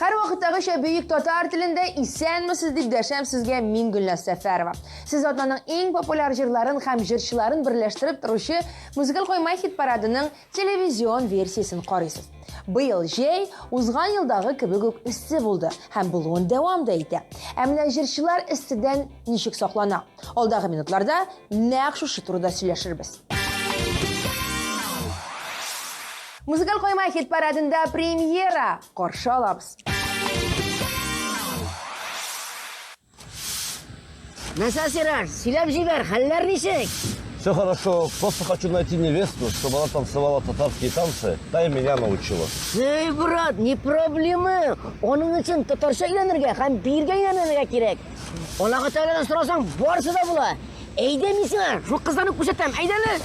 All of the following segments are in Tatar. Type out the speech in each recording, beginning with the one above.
Һәрвакыттагыча бөек татар телендә исәнмесез дип дәшәм сезгә мин Гөлназ Сәфәрова. Сез атнаның иң популяр җырларын һәм җырчыларын берләштереп торучы музыкаль койма хит-парадының телевизион версиясен карыйсыз. Быел җәй узган елдагы кебек үк эссе булды һәм булуын дәвам да итә. Ә менә җырчылар эсседән ничек саклана? Алдагы минутларда нәкъ шушы турыда сөйләшербез. Музыкаль койма хит-парадында премьера! Каршы алабыз! Нәрсә, Сираж, сөйләп җибәр, хәлләр ничек? Все хорошо, просто хочу найти невесту, чтобы она танцевала татарские танцы, та и меня научила. Эй, брат, не проблема. Аның өчен татарча өйрәнергә һәм биергә өйрәнергә кирәк. Аллаһы Тәгаләдән сорасаң, барысы да була. Әйдә, мин сиңа шул кызларны күрсәтәм, әйдә әле.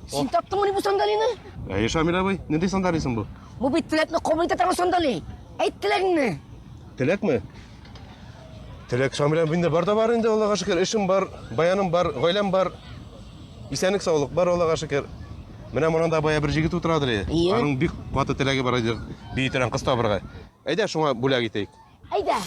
Син таптыңмыни бу сандалины? Әйе, Шамил абый, нинди сандалисың бу? Бу бит теләкне кабул итә торган сандали. Әйт теләгеңне. Теләкме? Теләк, Шамил абый, миндә бар да бар инде, Аллага шөкер. Эшем бар, баяным бар, гаиләм бар. Исәнлек, саулык бар, Аллага шөкер. Менә монда бая бер җегет утырадыр. Ие. Аның бик каты теләге бар иде, бии торган кыз табырга. Әйдә, шуңа бүләк итәйек. Әйдә.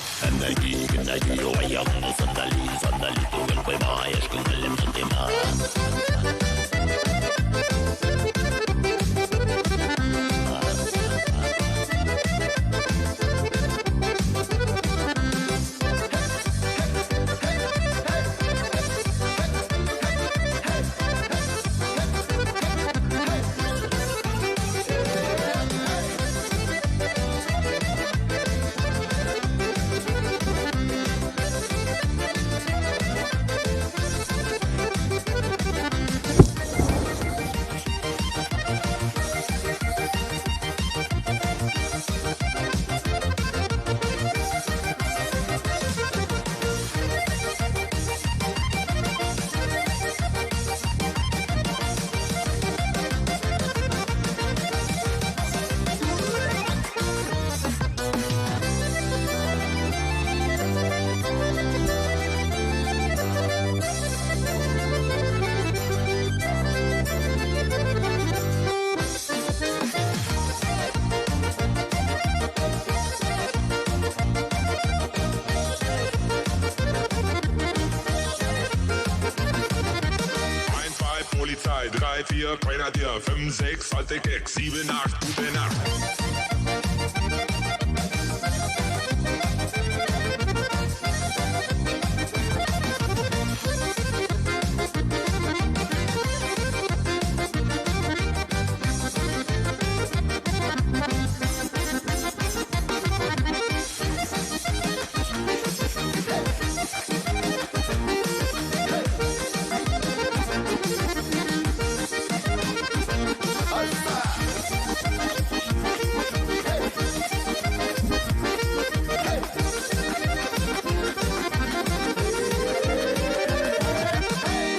Eins, zwei, Polizei, drei, vier, Grenadier, fünf, sechs, alte Keck, sieben, acht, gute Nacht.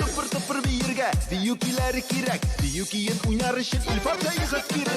Тыпыр-тыпыр биергә, бию көйләре кирәк. Бию көен уйнар өчен Илфат Фәйзов кирәк.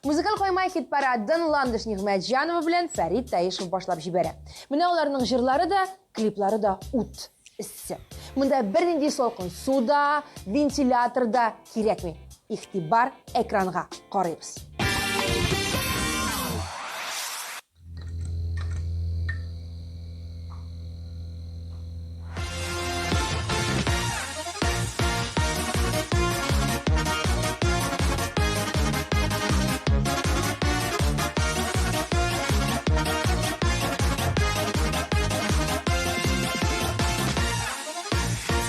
Музыкаль койма хит-парадын Ландыш Нигъмәтҗанова белән Фәрит Таишев башлап җибәрә. Менә аларның җырлары да, клиплары да ут, эссе. Монда бернинди салкын су да, вентилятор да кирәкми. Игътибар экранга карыйбыз.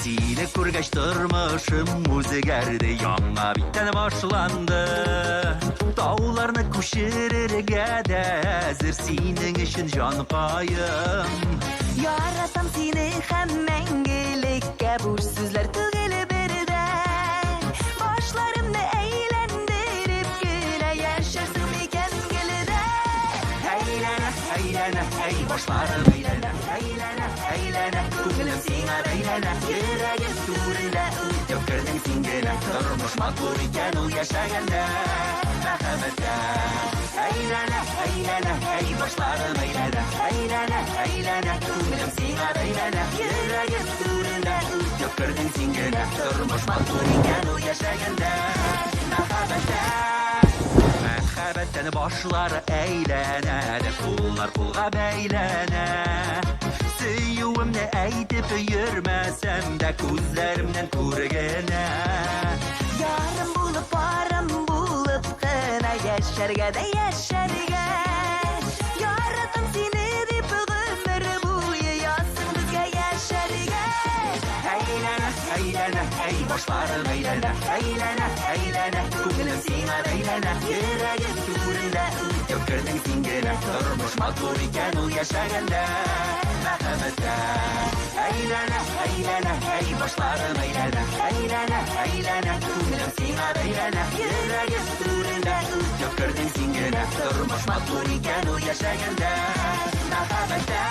Сине күргәч тормышым үзгәрде, яңа биттән башланды. Тауларны күчерергә дә әзер синең өчен җанкаем. Яратам сине һәм мәңгелеккә, буш сүзләр түгел бер дә. Башларымны әйләндереп кенә яшәрсең микән гел дә? Әйләнә, әйләнә, әй, башларым әйләнә, әйләнә, әйләнә, күңелем сиңа бәйләнә, йөрәгем түрендә үтеп кердең син генә. Тормыш матур икән ул яшәгәндә, мәхәббәттә. Әйләнә, әйләнә, әй, башларым әйләнә, әйләнә, әйләнә, күңелем сиңа бәйләнә, йөрәгем түрендә үтеп кердең син генә. Тормыш матур икән ул яшәгәндә, мәхәббәттә. Мәхәббәттән башлары әйләнә дә, куллар кулга бәйләнә. Сөюемне әйтеп йөрмәсәм дә, күзләремнән күргенә. Ярым булып, парым булып кына яшәргә дә яшәргә. Яратам сине дип гомер буе язсын безгә яшәргә. Әйләнә, әйләнә, әй, башларым әйләнә, әйләнә, әйләнә, күңелем сиңа бәйләнә, йөрәгем түрендә үтеп кердең син генә. Тормыш матур икән ул яшәгәндә, мәхәббәттә. Әйләнә, әйләнә, әй, башларым әйләнә, әйләнә, әйләнә, күңелем сиңа бәйләнә, йөрәгем түрендә үтеп кердең син генә. Тормыш матур икән ул яшәгәндә, мәхәббәттә.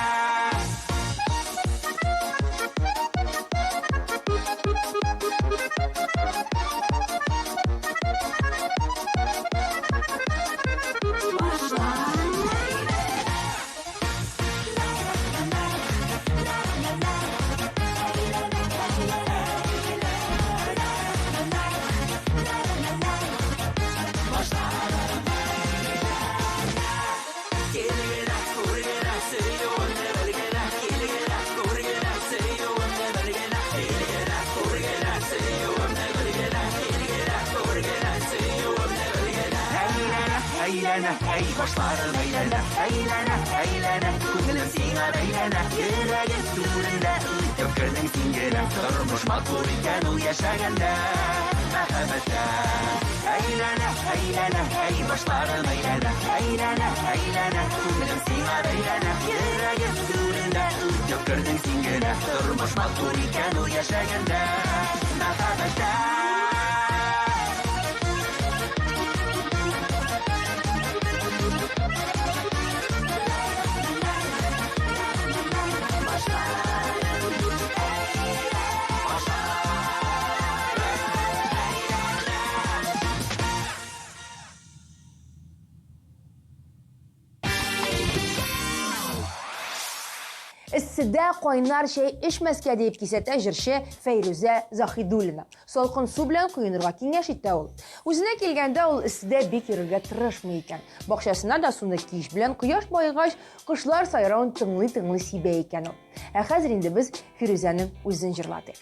Әйләнә, әйләнә, әй, башларым әйләнә, әйләнә, әйләнә, күңелем сиңа бәйләнә, йөрәгем түрендә үтеп кердең син генә. Тормыш матур икән ул яшәгәндә, мәхәббәттә. Әйләнә, әйләнә, әй, башларым әйләнә, әйләнә, әйләнә, күңелем сиңа бәйләнә, йөрәгем түрендә үтеп кердең син генә. Тормыш матур икән ул яшәгәндә, мәхәббәттә. Эсседә кайнар чәй эчмәскә дип кисәтә җырчы Фәйрүзә Заһидуллина. Салкын су белән коенырга киңәш итә ул. Үзенә килгәндә ул эсседә бик йөрергә тырышмый икән. Бакчасына да суны кич белән кояш баегач, кошлар сайравын тыңлый-тыңлый сибә икән ул. Ә хәзер инде без Фирүзәнең үзен җырлатыйк.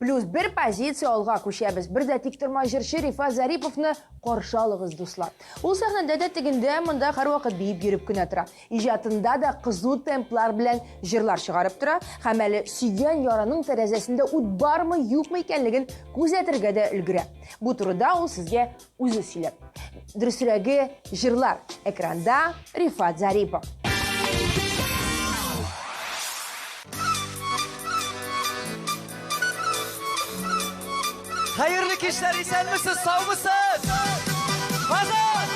Плюс бер позиция алга күчәбез. Бер дә тик торма җырчы Рифат Зариповны каршы алыгыз, дуслар. Ул сәхнәдә дә тегендә монда һәрвакыт биеп йөреп кенә тора. Иҗатында да кызу темплар белән җырлар чыгарып тора һәм әле сөйгән ярының тәрәзәсендә ут бармы, юкмы икәнлеген күзәтергә дә өлгерә. Бу турыда ул сезгә үзе сөйләр. Дөресрәге, җырлар. Экранда Рифат Зарипов. Хәерле кичләр, исәнмесез, саумысыз? Казан!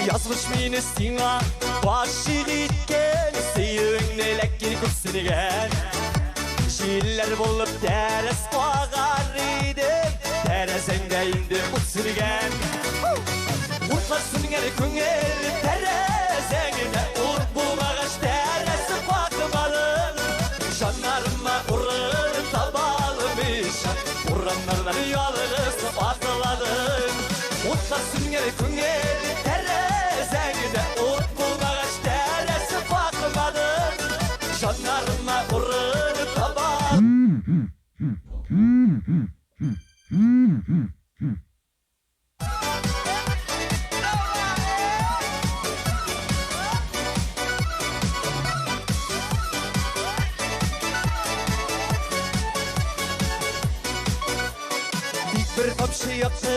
Язмыш мине сиңа гашыйк иткән, сөюеңне ләкин күпсенгән. Җилләр булып тәрәз кагар идем, тәрәзәңдә инде ут сүнгән. Утлар сүнгән күңел тәрәзәңдә, ут булмагач тәрәз какмадым. Жаннарыма урын таба алмыйча, урамнардан ялгыз атладым. Утлар сүнгән күңел тәрәзәңдә, ут булмагач тәрәз какмадым. Жаннарыма урын таба. Тик бер тамчы якты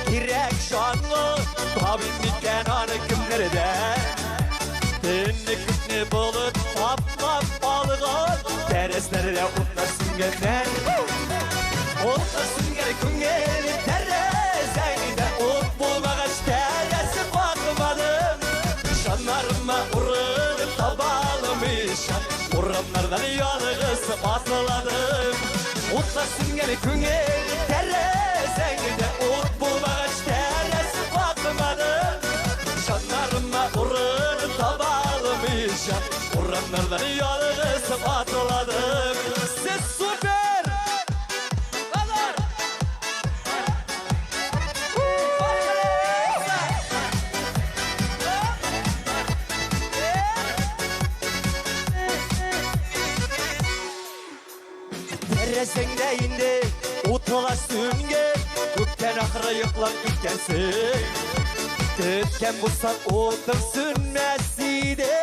кирәк жанлы, табып микән аны кемнәрдән? Төнне күкне болыт каплап алган, тәрәзләрдә утлар сүнгәннәр. Утлар сүнгән күңел тәрәзәңдә, ут булмагач тәрәз какмадым. Жаннарыма урын таба алмыйча, урамнардан ялгыз атладым. Утлар сүнгән күңел тәрәзәңдә, ут булмагач тәрәз какмадым. Жаннарыма урын таба алмыйча, урамнардан ялгыз атладым. Сез супер! Алар! Тәрәзәңдә инде утлар сүнгән, күптән ахры йоклап киткәнсең. Көткән булсаң утың сүнмәс иде,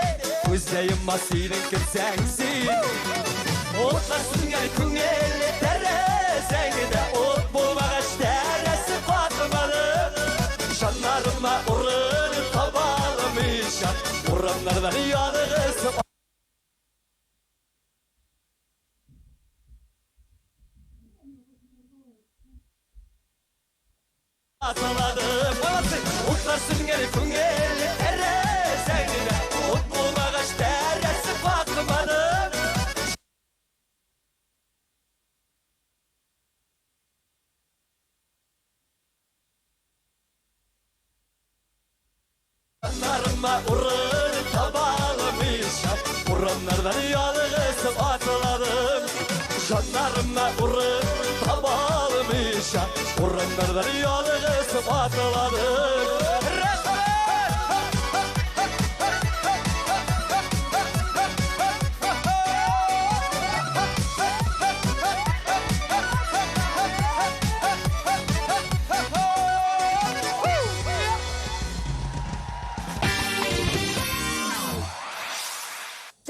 күз дә йоммас идең көтсәң син. Утлар сүнгән күңел тәрәзәңдә, ут булмагач тәрәз какмадым. Жаннарыма урын таба алмыйча, урамнардан ялгыз атладым. Молодцы! Утлар сүнгән күңел тәрәзәңдә, ут булмагач тәрәз какмадым. Жаннарыма урын таба алмыйча, урамнардан ялгыз атладым. Жаннарыма урын таба алмыйча, урамнардан ялгыз атладым. Рәхмәт!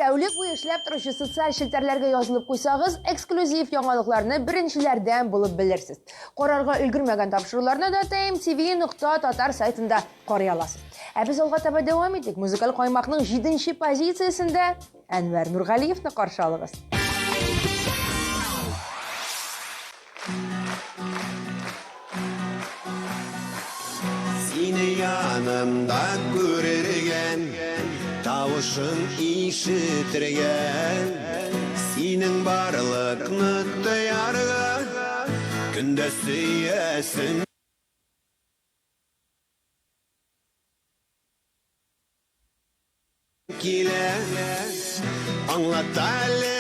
Тәүлек буе эшләп торучы социаль челтәрләргә язылып куйсагыз, эксклюзив яңалыкларны беренчеләрдән булып белерсез. Карарга өлгермәгән тапшыруларны да tmtv.tatar сайтында карый аласыз. Ә без алга таба дәвам итик. Музыкаль каймакның 7 позициясендә Әнвәр Нургалиевны каршы алыгыз. Сине янымда күрергә, тавышың ишетергә, синең барлыкны тоярга, көндә сөясем килә. Аңлат әле.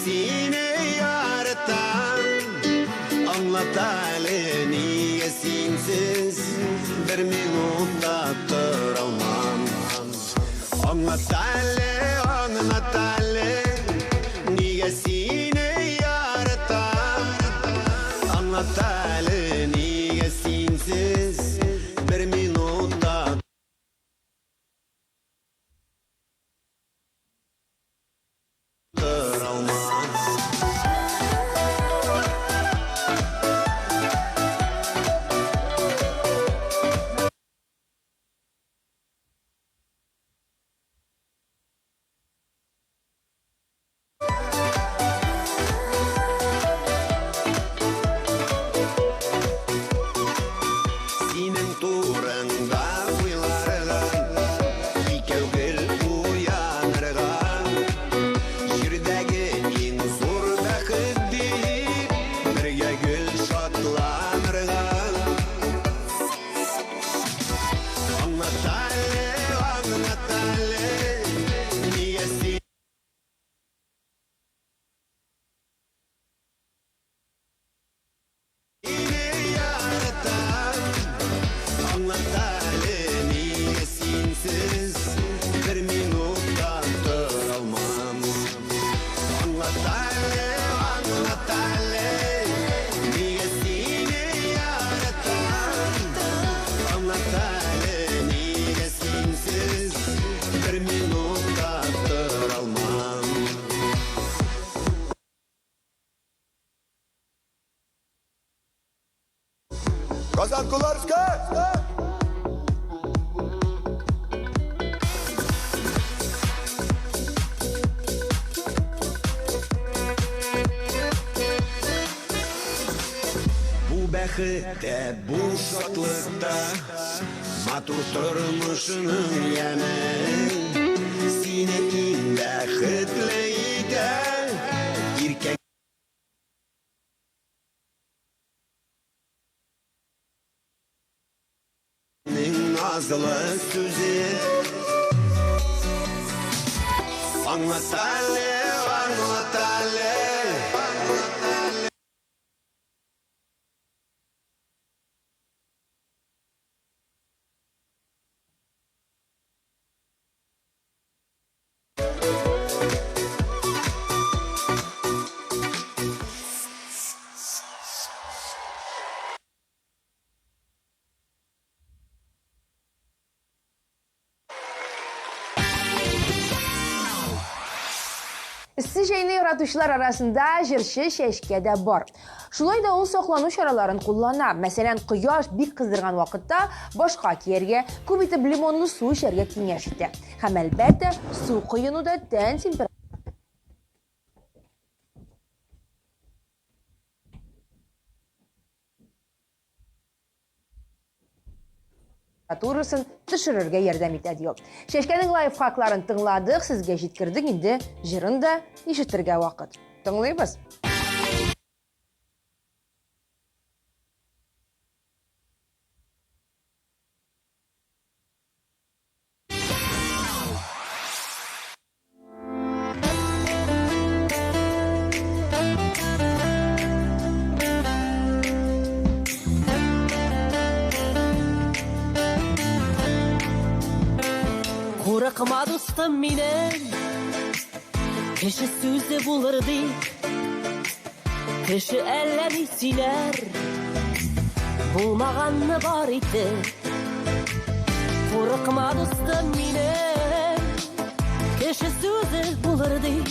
сине яратам? Аңлат әле, нигә синсез бер минут та тора алмам? Аңлат әле, аңлат әле, нигә сине яратам? Аңлат әле, нигә синсез бер минут та тора алмам? Синең турыңда уйларга, икәү гел уянырга, Җирдәге иң зур бәхет дип, бергә гел шатланырга. Аңлат әле, аңлат әле, нигә сине яратам? Аңлат әле, нигә синсез бер минут та тора алмам? Аңлат әле, аңлат әле, нигә сине яратам? Аңлат әле, нигә синсез бер минут та тора алмам? Казан Куларска! Бу бәхеттә, бу шатлыкта, матур тормышның яме сине иң бәхетле итә. Иркәнең назлы сүзе. Аңлат әле, аңлат әле. Эссе җәйне яратучылар арасында җырчы Чәчкә дә бар. Шулай да ул саклану чараларын куллана. Мәсәлән, кояш бик кыздырган вакытта башка кияргә, күп итеп лимонлы су эчәргә киңәш итә. Һәм әлбәттә, су коену да тән температурасын төшерергә ярдәм итә, ди ул. Чәчкәнең лайфхакларын тыңладык, сезгә җиткердек, инде җырын да ишетергә вакыт. Тыңлыйбыз. Курыкма, дустым минем, кеше сүзе булыр дип. Кеше әллә ни сөйләр, булмаганны бар итеп. Курыкма, дустым минем, кеше сүзе булыр дип.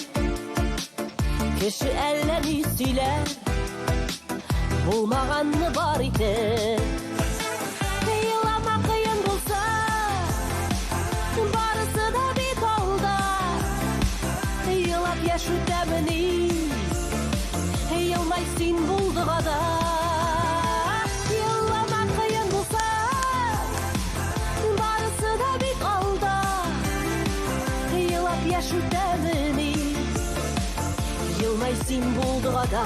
Кеше әллә ни сөйләр, булмаганны бар итеп. Елама кыен булса, барысы да бит алда. Елап яшь үтәмени, елмай син булдыга да. Елама кыен булса, барысы да бит алда. Елап яшь үтәмени, елмай син булдыга да.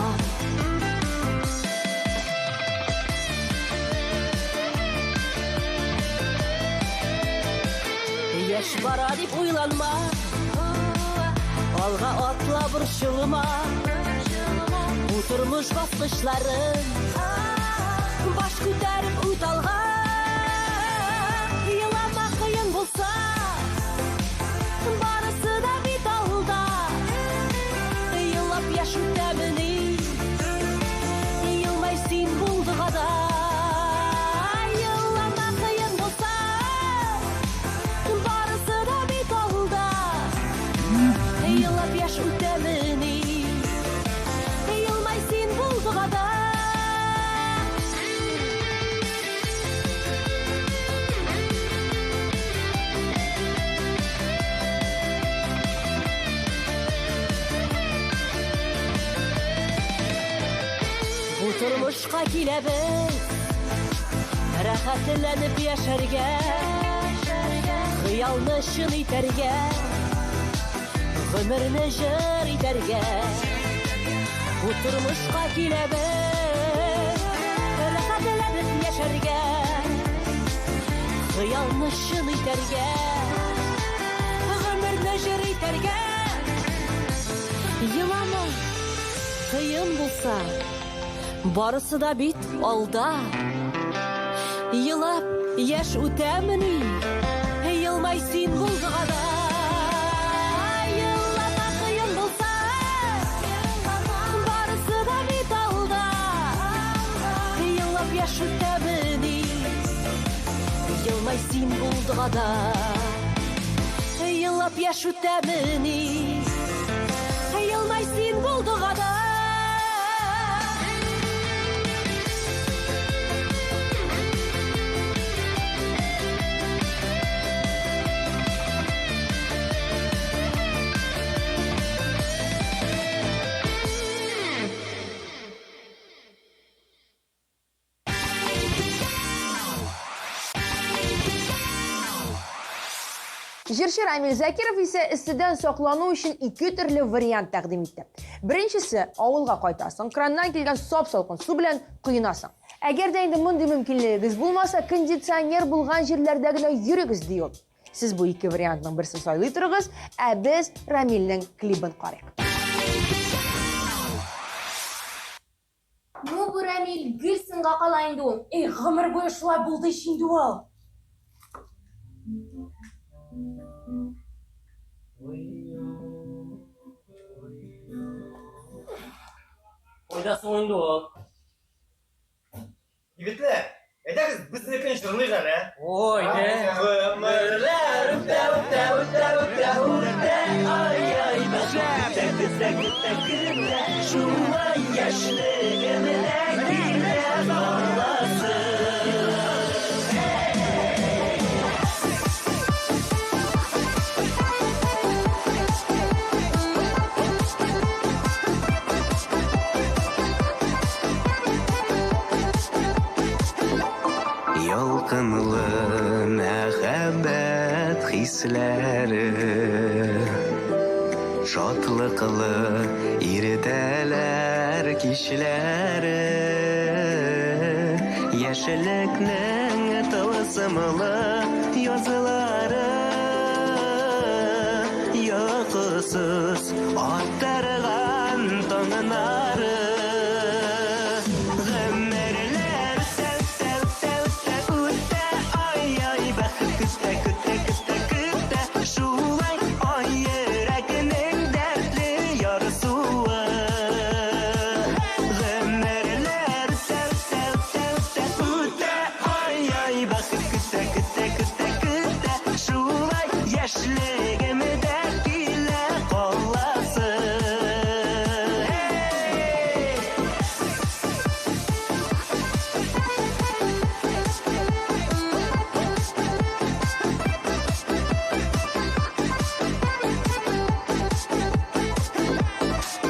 Яшь бара дип уйланма, Алга атла борчылма, бу тормыш баскычларын баш күтәреп үт алга. Елама кыен булса, барысы да бит алда. Елап яшь үтәмени, елмай син булдыга да. Елама кыен булса, барысы да бит алда. Елап яшь үтәмени, елмай син булдыга да. Бу тормышка киләбез, рәхәтләнеп яшәргә, хыялны чын итәргә, гомерне җыр итәргә. Бу тормышка киләбез, рәхәтләнеп яшәргә, хыялны чын итәргә, гомерне җыр итәргә. Елама, кыен булса, барысы да бит алда. Елап яшь үтәмени, елмай син булдыга да. Елама кыен булса, барысы да бит алда. Елап яшь үтәмени, елмай син булдыга да. Елап яшь үтәмени, елмай син булдыга да. Җырчы Рамил Закиров исә эсседән саклану өчен ике төрле вариант тәкъдим итте. Беренчесе, авылга кайтасың, краннан килгән сап-салкын су белән коенасың. Әгәр дә инде мондый мөмкинлегегез булмаса, кондиционер булган җирләрдә генә йөрегез, ди ул. Сез бу ике вариантның берсен сайлый торыгыз, ә без Рамилнең клибын карыйк. Ну, бу Рамил гел сынга кала инде ул. Эй, гомер буе шулай булды ич инде ул. Кайда соң инде ул? Егетләр, әйдәгез безнекен җырлыйк әле. Ой, не. Гомерләр үтә, үтә, үтә, үтә, үтә, ай-ай, бәхет көтә, көтә, көтә, шулай яшьлегемдә килә барасы. Ялкынлы мәхәббәт хисләре Шатлыклы иртәләр, кичләре Яшьлекнең тылсымлы язлары Йокысыз аттырган таңнары Гомерләр үтә, үтә, үтә, үтә, үтә, ай-ай, бәхет көтә, көтә, көтә, көтә, шулай ай йөрәгенең дәртле ярсуы. Гомерләр үтә, үтә, үтә, үтә, үтә, ай-ай, бәхет көтә, көтә, көтә, көтә, шулай яшьлегемдә килә каласы. Hey!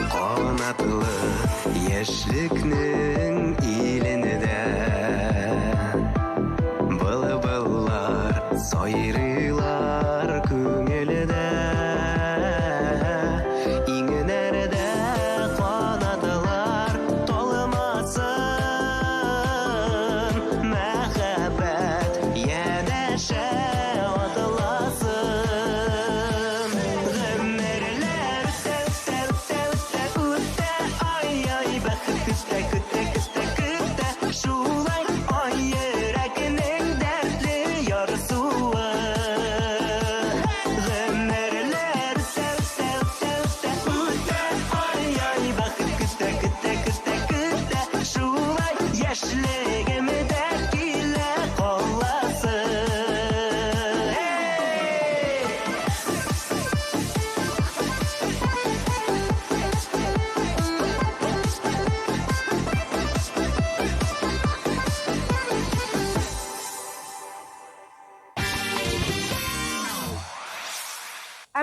Канатлы яшьлекнең илендә Былбыллар сайрыйлар күңелдә Иңнәрдә канатлар талмасын Мәхәббәт янәшә атласын Гомерләр үтә,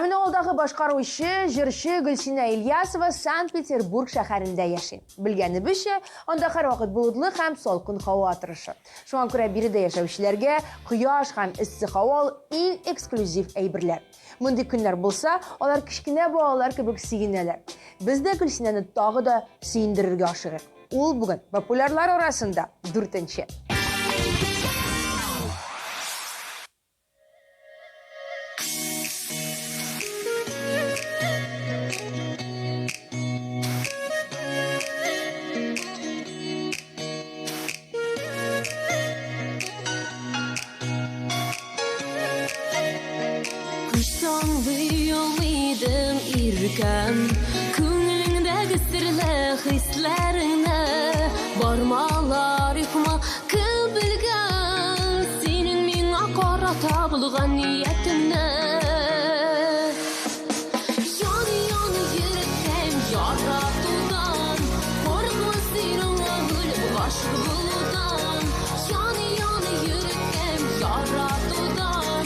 менә алдагы башкаручы, җырчы Гөлсинә Ильясова Санкт-Петербург шәһәрендә яши. Белгәнебезчә, анда һәрвакыт болытлы һәм салкын һава торышы. Шуңа күрә биредә яшәүчеләргә кояш һәм эссе һава ул иң эксклюзив әйберләр. Мондый көннәр булса, алар кечкенә балалар кебек сөенәләр. Без дә Гөлсинәне тагы да сөендерергә ашыгыйк. Ул бүген популярлар арасында дүртенче. Кыш соңлый алмыйдым иркәм Күңелеңдәге серле хисләреңне Бармалар юкмы кем белгән Синең миңа карата булган ниятеңне Ян ян йөрәктән яратудан Курыкма син аңа үлеп гашыйк булудан Ян ян йөрәктән яратудан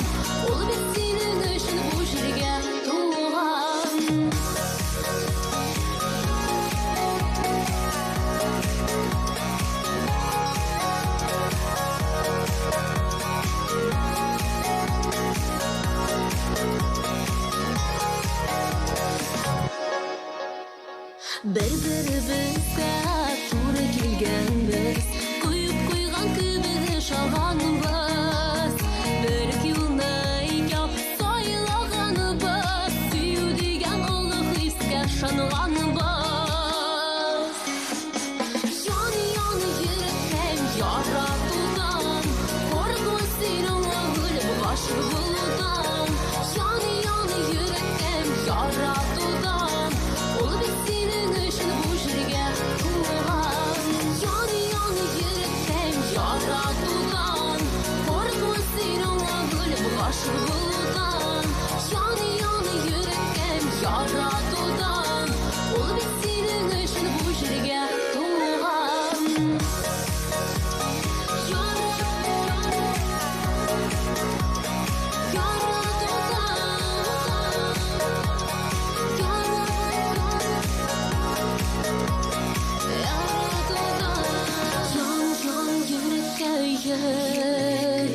Ул бит синең өчен бу җиргә туган. Бер-беребезгә туры килгәнбез, Коеп куйган кебек ошаганбыз. Бер үк юлны икәү сайлаганбыз, Сөю дигән олы хискә ышанганбыз. Ян ян йөрәктән яратудан, Курыкма син аңа үлеп гашыйк булудан. Ян ян йөрәктән яратудан, Ул бит синең өчен бу җиргә туган. Ян ян йөрәктән яратудан, Курыкма син аңа үлеп гашыйк булудан. Ян ян йөрәктән яратудан, Ул бит синең өчен бу җиргә туган. Ян-ян йөрәккәем,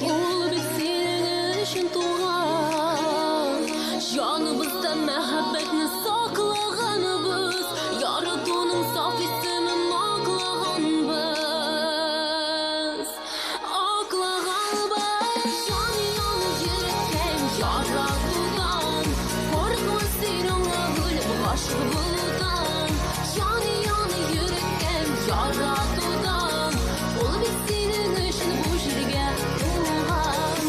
ул бит синең өчен туган. Җаныбызда мәхәббәтне саклаганбыз, яратуның саф исемен аклаганбыз. Аклаганбыз. Ян-ян йөрәктән яратудан, курыкма син аңа үлеп гашыйк булудан. Ян-ян йөрәктән яратудан, ул бит синең өчен бу җиргә туган.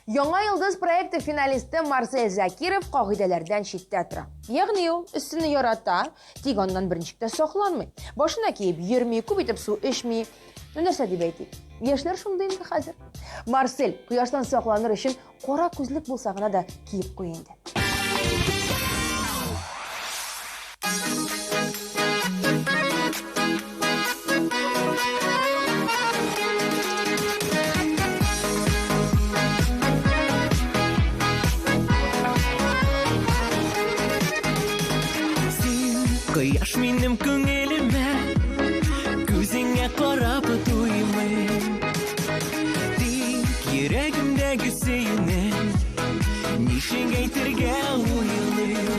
Яңа йолдыз проекты финалисты Марсель Закиров кагыйдәләрдән читтә тора. Ягъни ул өстене ярата, тик аннан берничек тә сакланмый. Башына киеп йөрми, күп итеп су эчми. Ну нәрсә дип әйтик? Яшьләр шундый инде хәзер. Марсель, кояштан сакланыр өчен кара күзлек булса гына да киеп куй инде. Син кояш минем күңелемә, Күзеңә карап туймыйм. Тик йөрәгемдәге сөюне Ничек әйтергә уйлыйм.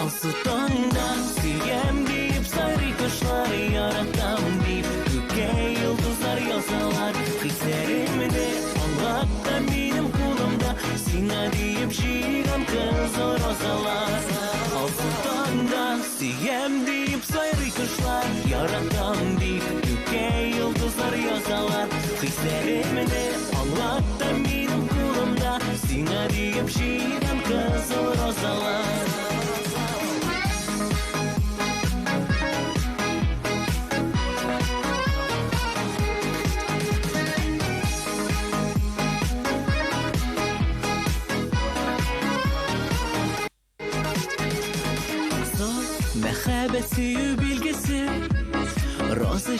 Алсу таңда сөям диеп сайрый кошлар, Яратам дип күккә йолдызлар язалар. Хисләремне аңлат та минем кулымда, Сиңа диеп җыйган кызыл розалар. Алсу таңда сөям диеп сайрый кошлар, Яратам дип күккә йолдызлар язалар. Хисләремне аңлат та минем кулымда, Сиңа диеп җыйган кызыл розалар.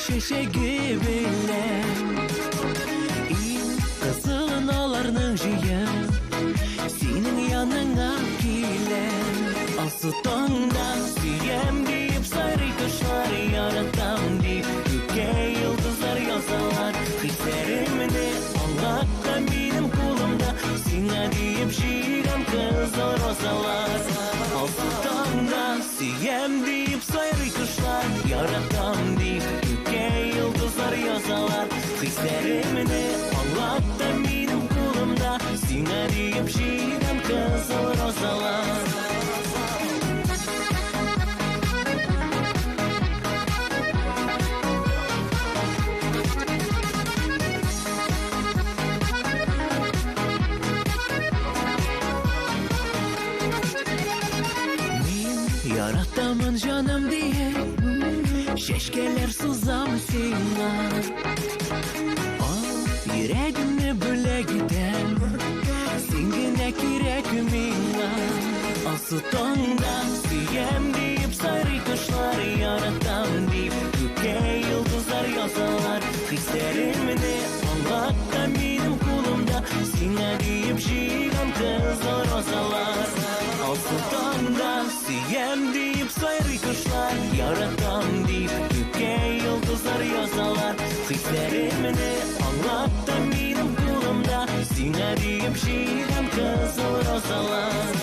чәчәге белән. Иң кызылын аларның җыеп, синең яныңа киләм. Алсу таңда сөям диеп сайрый кошлар, яратам дип күккә йолдызлар язалар. Хисләремне аңлат минем кулымда, сиңа диеп җыйган кызыл розалар. Алсу таңда сөям диеп сайрый кошлар, яратам дип күккә йолдызлар язалар. Хисләремне аңлат минем кулымда, сиңа диеп җыйган кызыл розалар. Яратамын җаным диеп, чәчкәләр сузам сиңа. Ал йөрәгемне бүләк итәм, син генә кирәк миңа. Алсу таңда сөям диеп сайрый кошлар, яратам дип күккә йолдызлар язалар. Хисләремне аңлат минем кулымда, сиңа диеп җыйган кызыл розалар. Алсу таңда сөям диеп сайрый кошлар, яратам дип күккә йолдызлар язалар. Хисләремне аңлат минем кулымда, сиңа диеп җыйган кызыл розалар.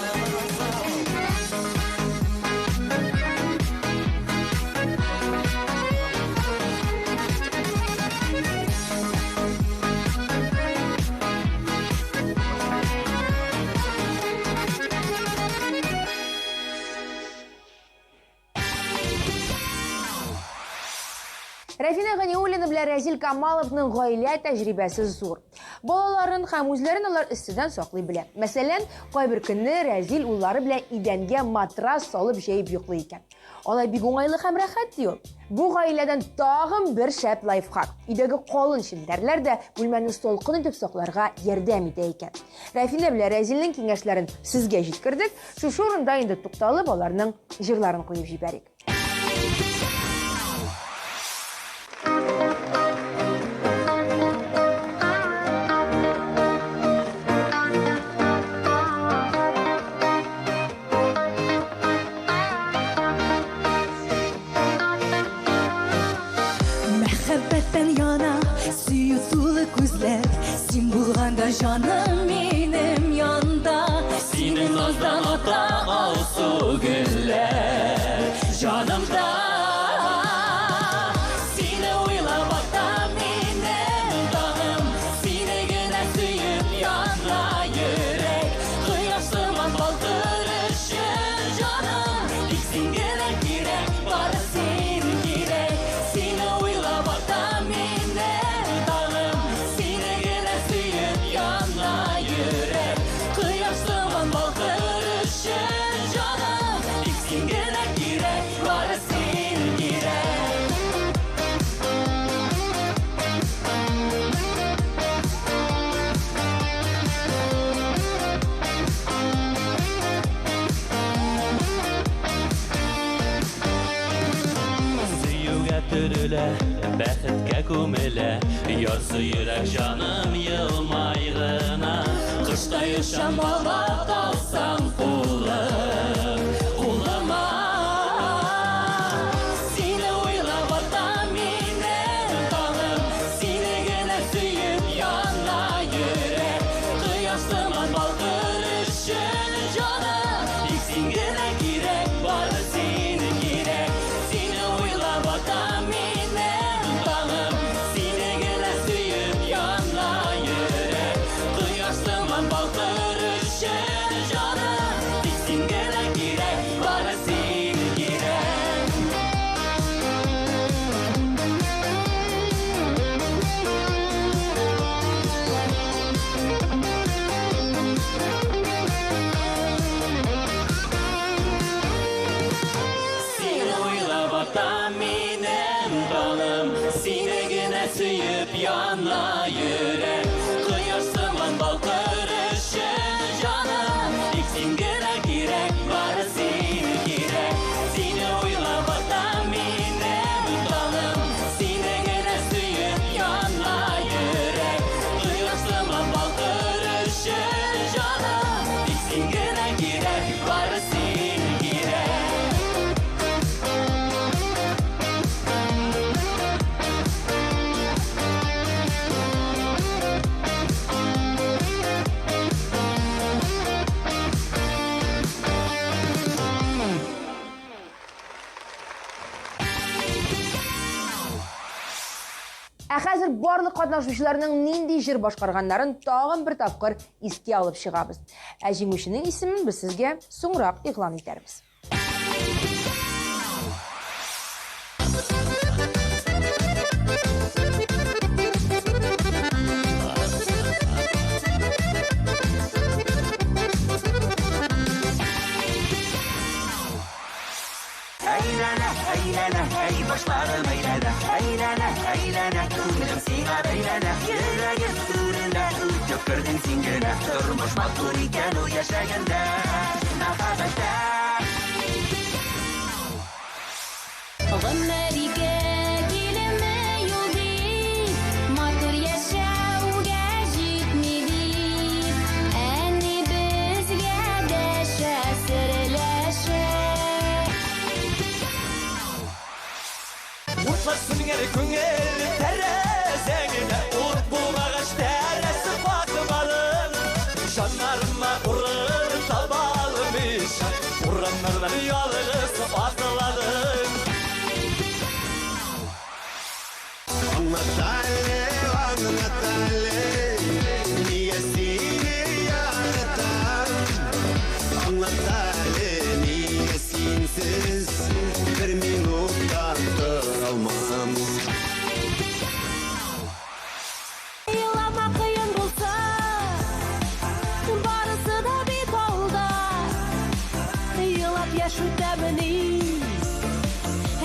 Рәфинә Ганиуллина белән Рәзил Камаловның гаилә тәҗрибәсе зур. Балаларын һәм үзләрен алар эсседән саклый белә. Мәсәлән, кайбер көнне Рәзил уллары белән идәнгә матрас салып җәеп йоклый икән. Алай бик уңайлы һәм рәхәт ди ул. Бу гаиләдән тагын бер шәп лайфхак. Өйдәге калын челтәрләр дә бүлмәне салкын итеп сакларга ярдәм итә икән. Рәфинә белән Рәзилнең киңәшләрен сезгә җиткердек. Шушы урында инде тукталып, аларның җырларын куеп җибәрик. Мәхәббәттән яна сөю тулы күзләр, син булганда җаным минем янда. Синең наздан ата алсу гөлләр җанымда. Сине уйлап ата минем таңым, сине генә сөеп яна йөрәк. Кояш сыман балкыр өчен җаным, тик син генә кирәк, бары син кирәк. Сине уйлап ата минем таңым, сине генә сөеп яна йөрәк. Кояш сыман балкыр өчен җаным, тик син генә кирәк, бары син кирәк. Сөюгә төрелә, бәхеткә күмелә, ярсу йөрәк җаным елмай гына. Коштай очам бала алсам кулым, кулыма. Сине уйлап ата минем таңым, сине генә сөеп яна йөрәк. Кояш сыман балкыр өчен җаным, тик син генә кирәк, бары син кирәк. Сине уйлап ата минем таңым, сине генә сөеп яна йөрәк. Кояш сыман балкыр өчен җаным, тик син генә кирәк, бары син кирәк. Сине уйлап ата минем таңым, сине генә сөеп яна йөрәк. Кояш сыман балкыр өчен җаным, тик син генә кирәк, бары син кирәк. Сине уйлап ата минем таңым, сине Ә хәзер барлык катнашучыларның нинди җыр башкарганнарын тагын бер тапкыр искә алып чыгабыз. Ә җиңүченең исемен без сезгә соңрак игълан итәрбез. Әйләнә, әйләнә, әй башларым әйләнә, әйләнә, әйләнә, күңелем сиңа бәйләнә, йөрәгем түрендә үтеп кердең син генә, тормыш матур икән ул яшәгәндә, мәхәббәттә. Гомер ике килеме юл дип, матур яшәүгә җитми дип, әни безгә дәшә, серләшә. Утлар сүнгән күңел тәрәзәңдә, ут булмагач тәрәзә ватмадым. Җаннарыма урын таба алмыйча, урамнардан ялгыз атладым. Аңлат әле, аңлат әле, нигә сине яратам? Аңлат әле, нигә синсез бер минут та тора алмам? Елама кыен булса, барысы да бит алда. Елап яшь үтәмени,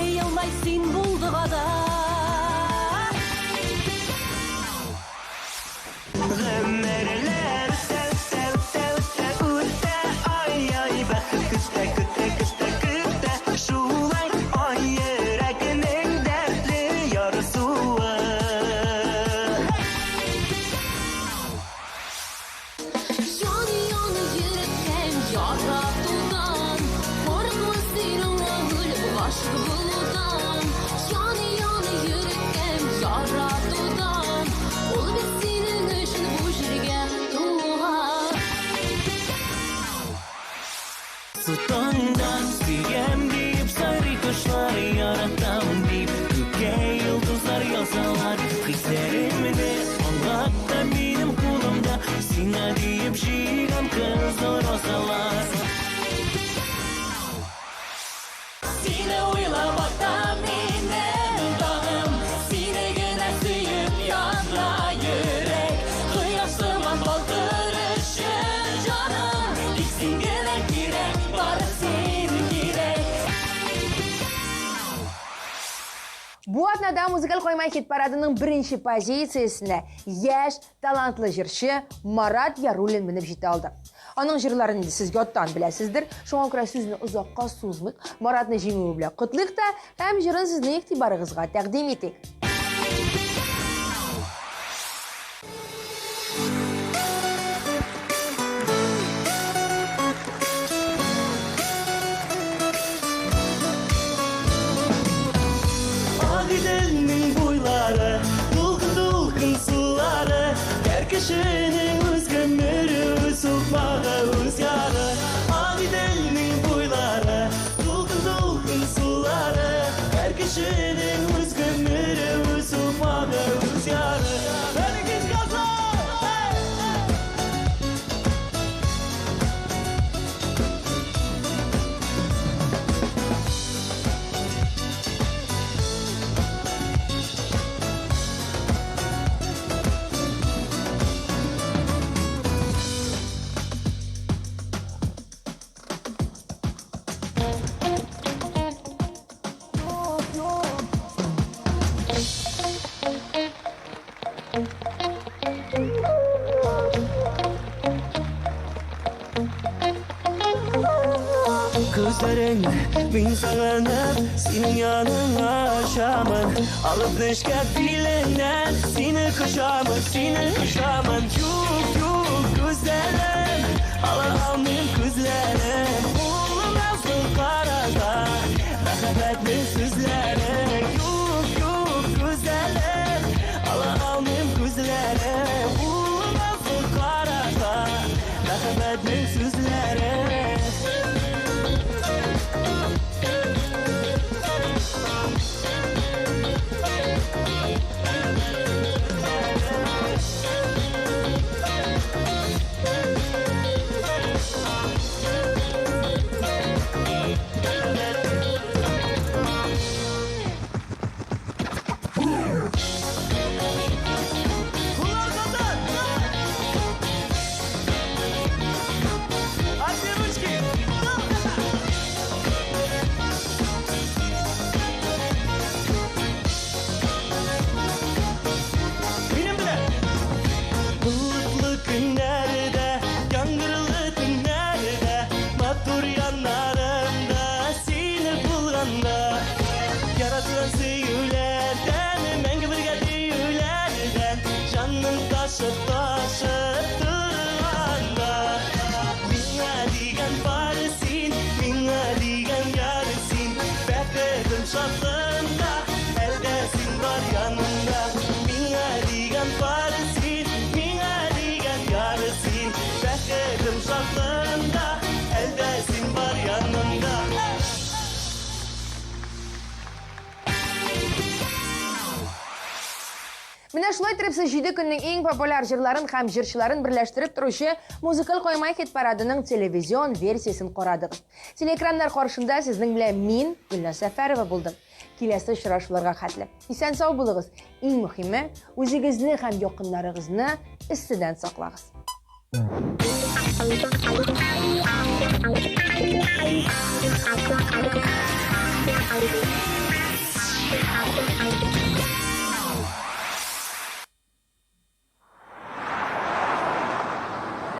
елмай син булдыга да. Гомерләр үтә, үтә, үтә, үтә, үтә, ай-ай, бәхет көтә, көтә, көтә, көтә, шулай ай йөрәгенең дәртле ярсуы. Ян ян йөрәккәем яратудан, Курыкма син аңа үлеп гашыйк булудан. Ян ян йөрәккәем яратудан, Ул бит синең өчен бу җиргә туган. Таңда сөям дип сайрый кошлар, яратам дип күккә йолдызлар язалар. Хисләремне аңлат та минем кулымда, сиңа диеп җыйган кызыл розалар. Сине уйлап ата минем таңым, сине генә сөеп яна йөрәк. Кояш сыман балкыр өчен җаным, тик син генә кирәк, бары син кирәк. Бу атнада музыкаль койма хит-парадының беренче позициясенә яшь, талантлы җырчы Марат Яруллин менеп җитә алды. Аның җырларын инде сез яттан беләсездер, шуңа күрә сүзне озакка сузмыйк. Маратны җиңүе белән котлыйк та һәм җырын сезнең игътибарыгызга тәкъдим итик. Агыйделнең буйлары, дулкын-дулкын сулары, һәр кешенең үз гомере, үз сукмагы, үз яры. Агыйделнең буйлары, дулкын-дулкын сулары, һәр кешенең үз гомере, үз сукмагы, үз яры. Бәрегез газа! Күзләрең мин сагынып синең яныңа очамын, алып нечкә билеңнән сине кочамын, сине кочамын. Юк, юк, күзләрем ала алмыйм күзләрем, улым назлы карата мәхәббәтнең сүзләре. Юк, юк, күзләрем ала алмыйм күзләрем, улым назлы карата мәхәббәтнең сүзләре. Ташып, ташып торганда. Миңа дигән бар син, миңа дигән яр син. Бәхетем, шатлыгым да, әлдә син бар янымда. Миңа дигән бар син, миңа дигән яр син. Бәхетем, шатлыгым да, әлдә син бар янымда. Менә шулай итеп сез җиде көннең иң популяр җырларын һәм җырчыларын берләштереп торучы музыкаль койма хит парадының телевизион версиясен карадыгыз. Телеэкраннар каршында сезнең белән мин, Гөлназ Сәфәрова булдым. Киләсе очрашуларга хәтле. Исән сау булыгыз. Иң мөһиме, үзегезне һәм якыннарыгызны эсседән саклагыз.